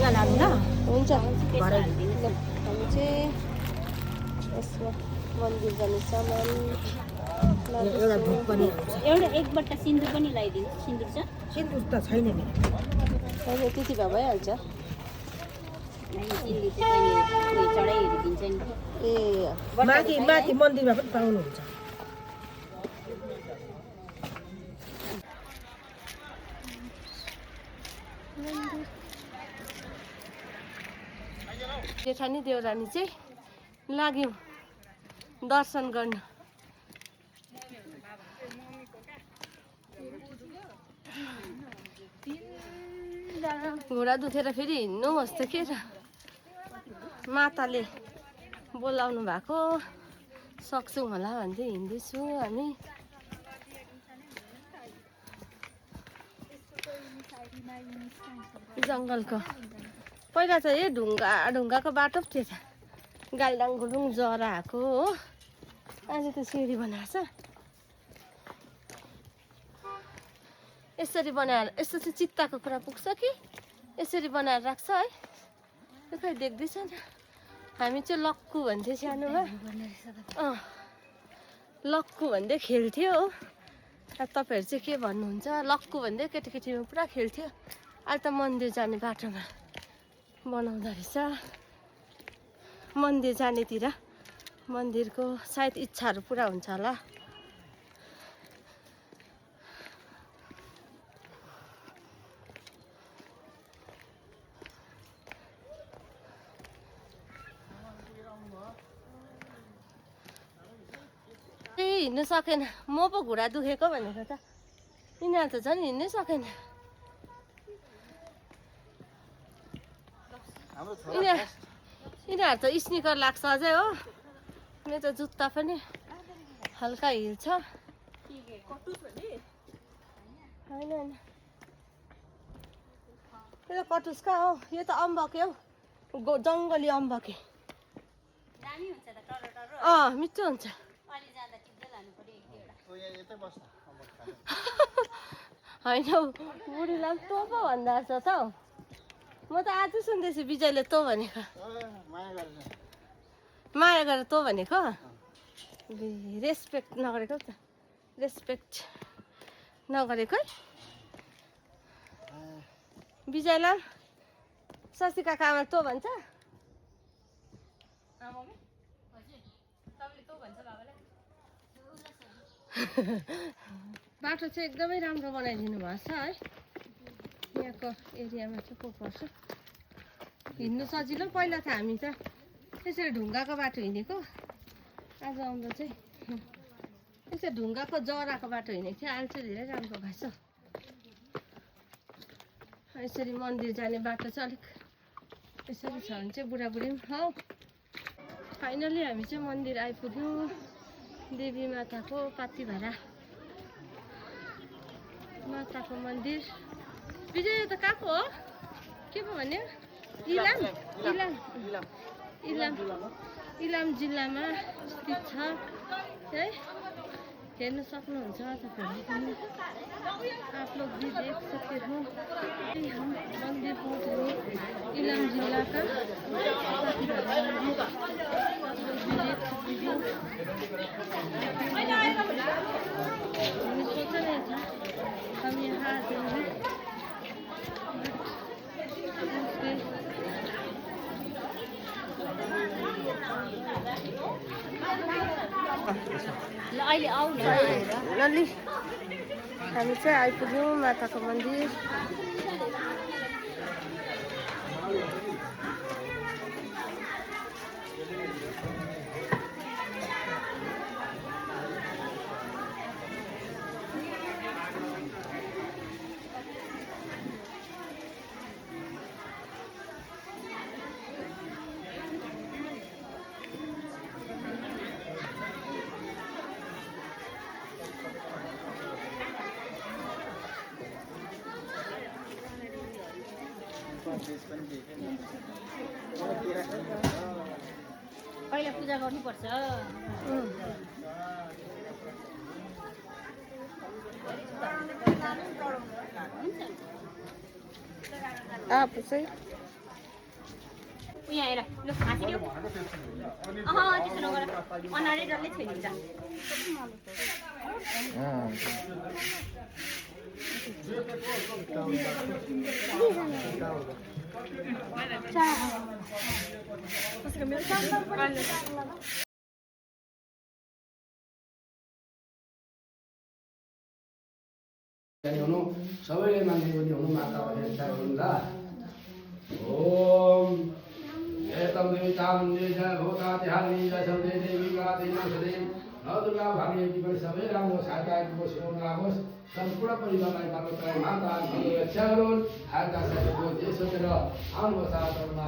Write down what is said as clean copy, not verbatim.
लुगा लानु ल हुन्छ भरे हामी चाहिँ यसमा मन्दिर जाने सामान एउटा धुप पनि हुन्छ एउटा एक बट्टा सिन्दुर पनि लगाइदिनु सिन्दुर छ सिन्दुर त छैन नि होइन त्यति भए भइहाल्छ सिन्दुर चाहिँ कहिले चढाइहरू दिन्छ नि ए माथि माथि मन्दिरमा पनि पाउनुहुन्छ जेठानी देउरानी चाहिँ लाग्यौँ दर्शन गर्न घुँडा दुखेर फेरि हिँड्नु जस्तो के र माताले बोलाउनु भएको सक्छौँ होला भन्दै हिँड्दैछु हामी जङ्गलको पहिला त यो ढुङ्गाको बाटो पो थियो त गालडाङ गुडुङ जरा आएको हो अहिले त सिँढी बनाएको छ यसरी बनाएर यस्तो चाहिँ चित्ताको कुरा पुग्छ कि यसरी बनाएर राख्छ है त्यो खै देख्दैछ नि हामी चाहिँ लक्कु भन्थ्यो सानोमा लक्कु भन्दै खेल्थ्यो हो तपाईँहरू चाहिँ के भन्नुहुन्छ लक्कु भन्दै केटीकेटीमा पुरा खेल्थ्यो अहिले त मन्दिर जाने बाटोमा बनाउँदो रहेछ मन्दिर जानेतिर मन्दिरको सायद इच्छाहरू पुरा हुन्छ होला हिँड्नु सकेन म पो घुँडा दुखेको भनेको त यिनीहरू त झन् हिँड्नै सकेन यिनीहरू त स्निकर लाग्छ अझै हो मेरो त जुत्ता पनि हल्का हिल्छ होइन होइन यो त कटुस कहाँ हो यो त अम्बके हौ जङ्गली अम्बके मिठो हुन्छ होइन हौ बुढीलाई पनि तँ पो भन्दा रहेछ त हौ म त आज सुन्दैछु विजयले तँ भनेको माया गरेर तँ भनेको रेस्पेक्ट नगरेको त रेस्पेक्ट नगरेको विजयलाई शशी काका आमा तँ भन्छ बाटो चाहिँ एकदमै राम्रो बनाइदिनु भएको छ है यहाँको एरियामा चाहिँ को पर्छ हिँड्नु सजिलो पहिला त हामी त त्यसरी ढुङ्गाको बाटो हिँडेको आज आउँदा चाहिँ त्यसरी ढुङ्गाको जराको बाटो हिँडेको थियो अहिले चाहिँ धेरै राम्रो भएछ यसरी मन्दिर जाने बाटो चाहिँ अलिक यसरी छ भने चाहिँ बुढाबुढी पनि हौ फाइनली हामी चाहिँ मन्दिर आइपुग्यौँ देवी माताको पातिभारा माताको मन्दिर विजय त कहाँको हो के पो भन्यो इलाम इलाम इलाम इलाम जिल्लामा स्थित छ है हेर्न सक्नुहुन्छ तपाईँहरू पनि आप लोग भी देख सकते हो हम मंदिर पहुँच गए इलाम जिला का हमने सोचा नहीं था हम यहाँ आ जाएंगे ल अहिले आऊ न लल्ली हामी चाहिँ आइपुग्यौँ माताको मन्दिर पहिला पूजा गर्नुपर्छ आप चाहिँ यहाँ हेर लु हाँसिदियो त्यसो नगर अनारै डल्लै छोइदिन्छ हुनु सबैले मान्ने पनि हुनु माता हुनुला ओम एतम देवताम निज भूता ध्यानि जसौदे देवी गाति नसदे नदुर्गा भाग्यकी पनि सबै राम्रो साकाको सेवा लागोस् सम्पूर्ण परिवारलाई बालकलाई माता रक्षा गरून् आकाशको देश सोचेर आउनु साथमा